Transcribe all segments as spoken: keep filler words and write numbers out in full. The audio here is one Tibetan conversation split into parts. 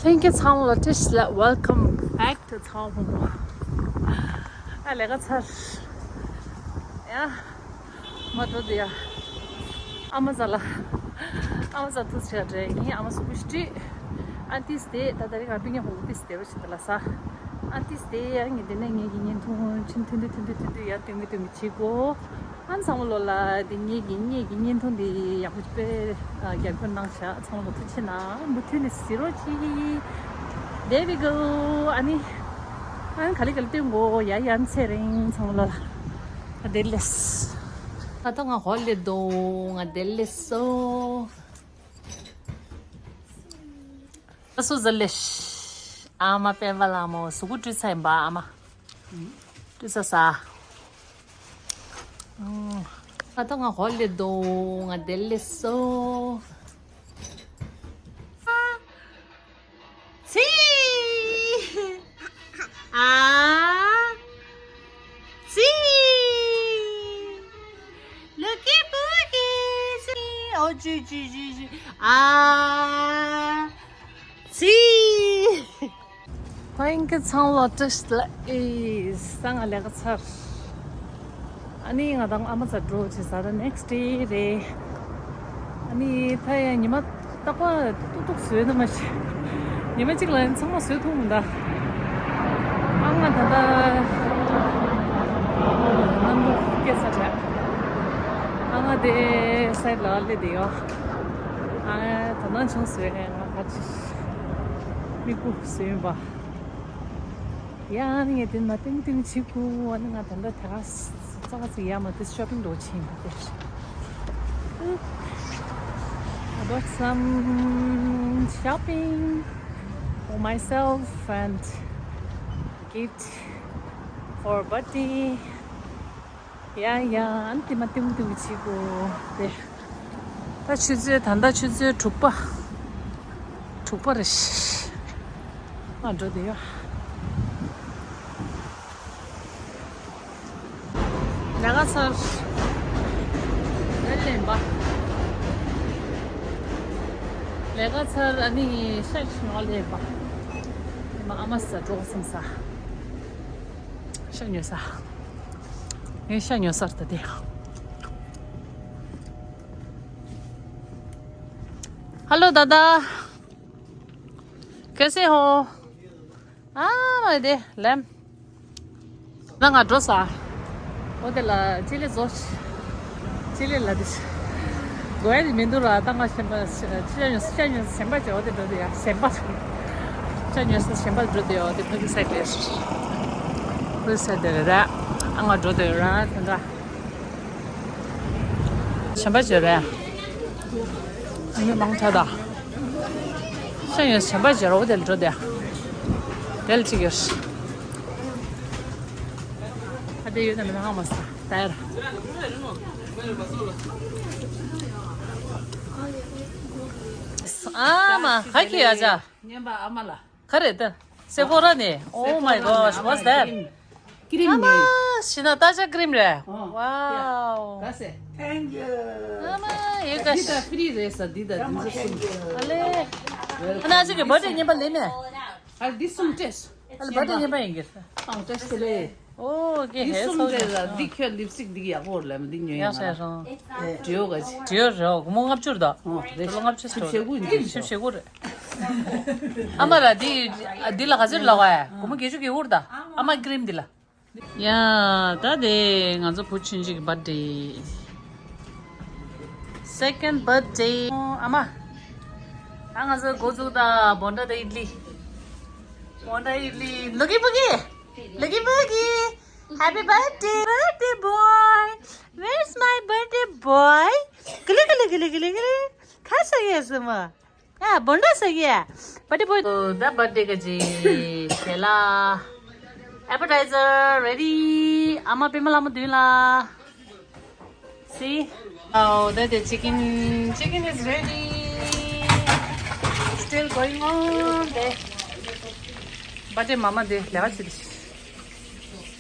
Thank you ཚང་མ་ལ་བཀྲ་ཤིས་བདེ་ལེགས། Welcome back to ཚང་མ་ཕོ་མོ། ཨ་ལས་ཀ་ཚར། ཡ། མ་འགྲོ་དེ་ཡ། ཨ་མ་ཟ་ལ། ཨ་མ་ཟ་ཐུག་ཆེ་འདྲ་ཡིན། ཨ་མ་སུ་གུ་ཤི་ཏི། ཨ་ཏིས་དེ་ད་ད་རེ་ག་པི་ཉ་ཧོ་ཏིས་དེ་བ་ཤི་ད་ལ་ས། ཨ་ཏིས་དེ་ཡ་ངི་དེ་ནས་ངེད་ཀྱི་བརྙན་ཐུང་ཆུན་ཐུན་ཏུ་ཐུན་ཏུ་ཐུན་ཏུ་ཡ་ཏུང་གི་ཏུང་གི་བྱེད་གོ། ཨ་ཚང་མ་ལོ་ལ་དེ་ངེད་ཀྱི་ངེད་ཀྱི་བརྙན་ཐུང་དེ་ཡག་པོ་དཔེ་རྒྱབ་སྐྱོར་གནང་ཤག་ཚང་མ་ལོ་ཐུགས་ཆེ་གནང་། མུ་མཐུད་ནས་གཟིགས་རོགས་གྱིས། There we go. ཨ་ནི། ཨ་ནི་ག་ལེ་ག་ལེ་སྟོན་གོ་ཡ་ཡ་ཚེ་རིང་ཚང་མ་ལོ་ལ། ཨ་དེ་ལེས། ཨ་ད་ང་ཧོ་ལེ་དོ་ང་དེ་ལེས་སོ། ཨ་སུ་ཟ་ལེ་ཤ། ཨ་མ་པེ་བ་ལ་མོ་སུ་གུ་ཏྲི་ཚ་ཡིན་པ་ཨ་མ། ཏྲི་ཚ་ས། ཨ་ད་ང་ཧོ་ལེ་དོ་ང་དེ་ལེ་སོ། ཚི། ཨ། ཚི། ལུ་ཀི་པུ་ཀི་ཚི། ཨོ་ཅུ་ཅུ་ཅུ་ཅུ། ཨ། ཚི། ཧོ་ཡིན་གི་ཚང་ལོ་བཀྲ་ཤིས་བདེ་ལེགས། ཨེ་ས་ང་ལས་ཀ་ཚར། ཨ་ནི་ང་དང་ཨ་མ་ཚ་འགྲོ་བྱེད་ས་ད་next day རེད། ཨ་ནི་ད་ཡང་ཉི་མ་རྟག་པར་ཏུག་ཏུག་བཟོས་ན་མ་ཤི། ཉི་མ་གཅིག་ལ་ཡང་ཚང་མ་བཟོས་ཐུབ་མི་འདུག་ཨ་ང་ད་ལྟ་རྣམ་པ་སྐྱེས་ས་རེད། ཨ་ང་དེ་སའི་ལ་སླེབས་བསྡད་ཡོད། ཨ་ང་ད་ནང་ཆུང་བཟོས་ནས་ང་ག་ཅི་མིག་སྤུ་བཟོས་ཡིན་པ། ཡ་ནི་ངས་དེ་མ་ཏིང་ཏིང་བྱེད་དགོས། ཨ་ནི་ང་ད་ལྟ་ད་ག་ཙག་ཙིག་ཡ་མ་དེ་shopping འགྲོ་ཕྱིན་པ་དེ། I bought some shopping for myself and gift for birthday. ཡ་ཡ། ཨ་ནི་དེ་མ་ཏིང་ཏིང་བྱེད་དགོས་དེ། ད་ཆུ་ཚོད་ད་ལྟ་ཆུ་ཚོད་དྲུག་པ། དྲུག་པ་རེད། ང་འགྲོ་བསྡད་ཡོད། ལས་ཀ་ཚར། ལས་ལེན་པ། ལས་ཀ་ཚར། ཨ་ནི་ཤ་ཉོ་ལེན་པ། ཨ་མ་ཨ་མ་ས་འགྲོ་སོང་ས། ཤ་ཉོ་ས། ངས་ཤ་ཉོ་སར་ད་དེ། Hello दादा। कैसे हो? ཨ་མ་དེ་ལེམ། ད་ང་འགྲོ་ས། འོ་དེ་ལ་ཅི་ལེ་ཟོ། ཅི་ལེ་ལ་དེ། གོ་ཡ་དེ་མི་འདུག་ར། ད་ང་ཤན་པ་ཅི་ལེ་ཉོ་ཤ་ཉོ་ཤན་པ་ཅི་འོ་དེ་འགྲོ་དེ་ཡ་ཤན་པ། ཤ་ཉོ་ཤན་པ་འགྲོ་དེ་འོ་དེ་ཕ་གི་སའི་དེ། ཕ་གི་སའི་དེ་རེད། ཨ་ང་འགྲོ་དེ་ར་དེ་འདྲ། ཤན་པ་ཅི་རེད། ཨ་མི་མང་ཆ་ད། ཤ་ཉོ་ཤན་པ་ཅི་རོ་དེ་ལ་འགྲོ་དེ། དེ་ལ་ཅི་གིར། ཨ་དེ་ཡོད་ན་མི་ཧ་མ་ས་ད་ཡར། ཨ་མ་ཧ་ཁི་ཡ་ཅ། ཉན་པ་ཨ་མ་ལ། ག་རེ་ད། སེ་ཕོ་ར་ནི། Oh my gosh, what's that? ཀྲིམ་ནི། ཨ་མ་ཤི་ན་ཏ་ཅ་ཀྲིམ་རེད། Wow. Thank you. ཨ་མ་ཡེ་ཀ་ཤི། འདི་ད་ཕི་རི་རེད་ས་འདི་ད་འདི་ཚོ་གསུམ། ཨ་ལེ། ཨ་ན་ཅི་གི་བར་ཌེ་ཉན་པ་ལེ་མེ། ཨ་འདི་གསུམ་ཏེས། ཨ་ལེ་བར་ཌེ་ཉན་པ་ཡིན་གི། ཨང་ཏེས་ཏེ་ལེ། ཨོ་ཀེ། ཧེ་སོ་ཀེ། འདི་ཁྱོད་ལིབ་སི་ཊིག་འདི་ཡག་པོ་རེད་ལབ་འདི་ཉོས་ཡག་ཡིན་ས་ང་རང་། རེད་རོ། ཌི་ཡོ་ག་ཅི། ཌི་ཡོ་རོ་སྒོར་མོ་ལྔ་བཅུ་རེད་ད། ཨོ་རེད། སྒོར་མོ་ལྔ་བཅུ་ཞིབ་ཞེ་དགུ་ཡིན། ཞིབ་ཞེ་དགུ་རེད། ཨ་མ་ར་འདི་འདི་ལ་ག་ཚོད་ལོག་ཨ། སྒོར་མོ་བརྒྱད་ཅུ་གི་འུར་ད། ཨ་མ་ཀྲིམ་འདི་ལ། ཡ་ད་དེ་ང་ཚོ་བུ་ཆུང་ཆུང་གི་བར་ཌེ། Second birthday. ཨ་མ། ད་ང་ཚོ་འགོ་འཛུགས་ད་བོན་ཌ་དང་ཨིཌ་ལི། བོན་ཌ་ཨིཌ་ལི། ལུ་ཀི་པུ་ཀི། Lucky Boogie, happy birthday, birthday boy. Where's my birthday boy? Gili gili gili gili gili. Kha sa ye suma? Ah, bonda sa ye. Birthday boy. Oh, the birthday ka ji. Sela. Appetizer ready. Ama pima lama duin la. See? Oh, that the chicken, chicken is ready. Still going on there. But the mama de, leva chidi.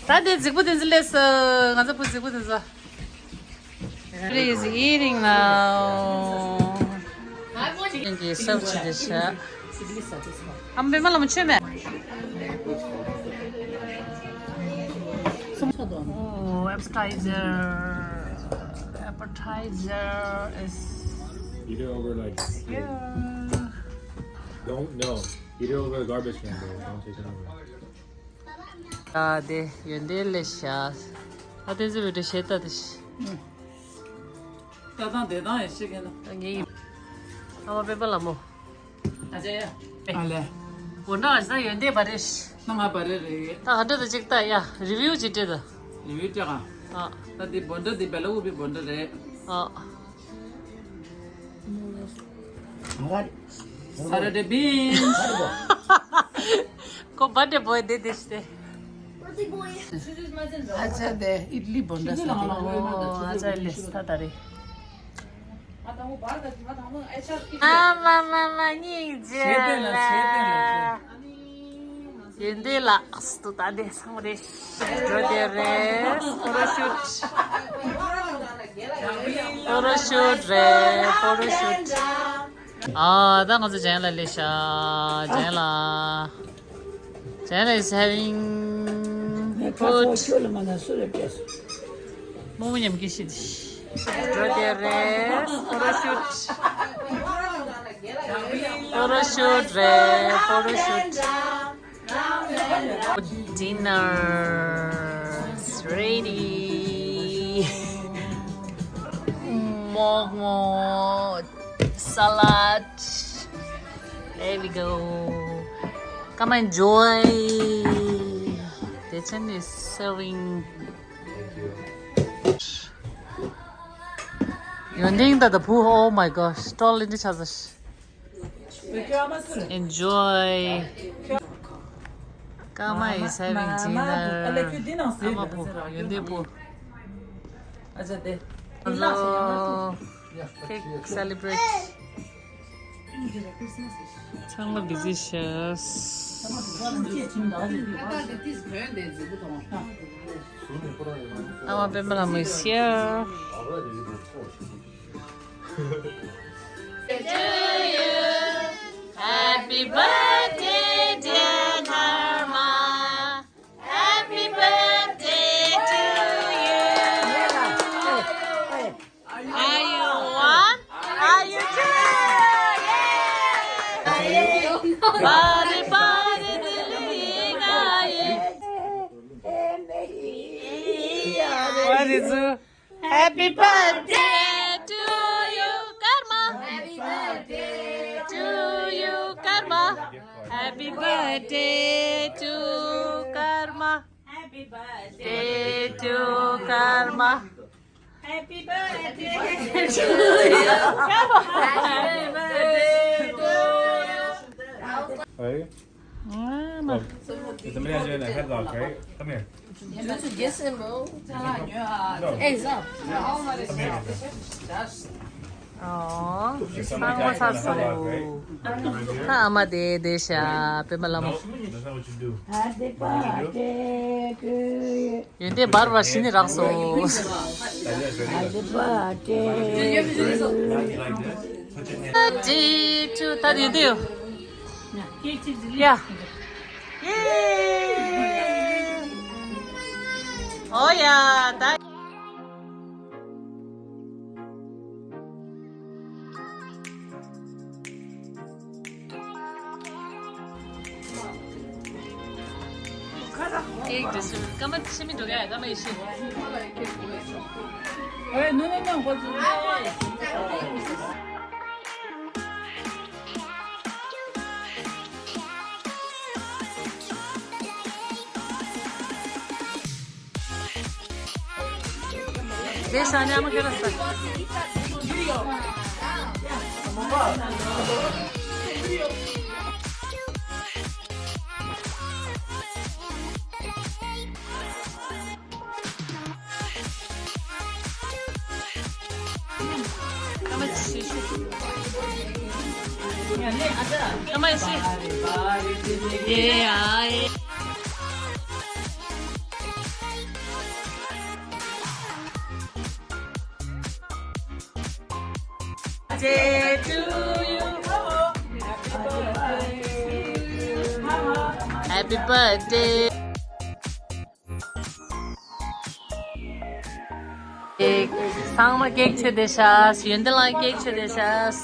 ད་དེ་རྫིག་པོ་དེ་ཚོ་སླེབས་སོང་། ང་ཚོ་བུ་རྫིག་པོ་དེ་ཚོ། Everybody is eating now. ཅིག་གི་སབ་ཅིག་གི་ཤ། ཨ་མ་པད་མ་ལགས་མོ་མཆོད་མེ། Oh, appetizer. Appetizer is Eat it over like here. Don't, no. Eat it over the garbage can, bro. Don't take it over. ཨ་དེ་ཡོན་ཏན་ལས་ཤ། ཨ་དེ་ཚོ་བི་ཏྲ་ཤེ་ཏ་དེ་ཤི། ད་དང་དེ་དང་ཡེ་ཤེས་ཀྱི་ན། ངའི་ཨ་མ་པད་མ་ལགས་མོ། ཨ་ཅེ་ཡ། ཨ་ལེ། འོ་ན་ཨ་ཅེ་ད་ཡོན་ཏན་བ་རེ་ཤི། ན་ང་བ་རེ་རེད། ད་ཧ་འདྲ་ད་ཅིག་ད་ཡ་རི་བིའུ་ཅིག་སྤྲད་ད། རི་བིའུ་སྤྲད་ག་ཨ། ད་དེ་བོན་ཏྲ་དེ་བེ་ལ་ཨུ་པི་བོན་ཏྲ་རེད། ཨ། Saturday beans. ཁོ་བར་ཌེ་བོའི་དེ་དེ་ཤི་སྟེ། ཨ་ཅག་དེ་ཨིད་ལི་བོན་ཏྲ་ཟ་དེ། ཨོ་ཨ་ཅག་ལེ་སི་ད་ད་རེད། ཨ་མ་མ་མ་སྙིང་རྗེ་ལ། ཡོན་ཏན་ལགས་སུ་ད་དེ་སང་རེད། འགྲོ་དེ་རེད། ཕོ་ཊོ་ཤུ་ཊི། ཕོ་ཊོ་ཤུ་ཊི་རེད། ཕོ་ཊོ་ཤུ་ཊི། ཨ་ད་ང་ཚོ་ཇན་ལ་ལས་ཤ། ཇན་ལ། ཇན་ལ་is having food. མོག་མོག་ཉམས་ཀྱི་ཤི་དི། འགྲོ་དེ་རེད། ཕོ་ཊོ་ཤུ་ཊི། ཕོ་ཊོ་ཤུ་ཊི་རེད། ཕོ་ཊོ་ཤུ་ཊི། Dinner is ready. མོག་མོག salad. There we go. Come enjoy. Dechen is serving. ཡོན་ཏན་ད་ད་བུ། Oh my gosh. སྤྲོ་ལེན་འདི་ཆ་ཟ། Enjoy. Kama is having dinner. ཨ་མ་བུ། ཡོན་ཏན་བུ། Hello. Cake celebrate. ཚང་མ་བི་ཟི་ཤེས། ཨ་མ་པད་མ་ལགས་མོ་ཤེས། To you. Happy birthday, dear Karma. Happy birthday to you. Are you one? Are you two? Yay! Body, body, body, body. What is it? Happy birthday to you, Karma. Happy birthday to you, Karma. Happy birthday to Karma. Happy birthday to Karma. Happy birthday to you, Karma. Happy birthday to you. Hey. Ah, ma. Oh, is somebody has you in a headlock, right? Come here. Hey, stop. Come here. Oh, ཁ་ང་ཚ་སོ། ཁ་ཨ་མ་དེ་དེ་ཤ་པད་མ་ལགས་མོ། That's not what you do. What you do? ཡོན་ཏན་འབར་བ་ཤི་ནི་རག་སོ། Happy birthday to you. Happy birthday to you. ད་ཡོན་ཏན་ཡོད། ཡ། ཡེ། ཨོ་ཡ། ད། ཀེག་འདི་སུ་སྐར་མ་ཕྱི་མི་འགྲོ་ག་སྐར་མ་ཡེ་ཤེས། ཨེ་ནོ་ནོ་ནོ། དེ་ས་ཉམས་ཁེ་ར་ས། ཀ་མ་ཤི། ཀ་མ་ཤི། ཡེ་ཨ་ཡེ། Birthday to you. Happy birthday Happy birthday. ཚང་མ་ཀེག་མཆོད་བསྡད་ཤག་ཡོན་ཏན་ལགས་ཀེག་མཆོད་བསྡད་ཤག་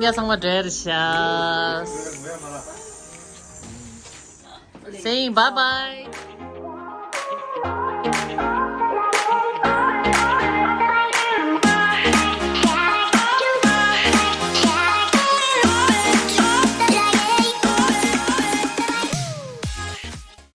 ཡ་ཚང་མ་བྲེལ་ཤག Saying bye bye.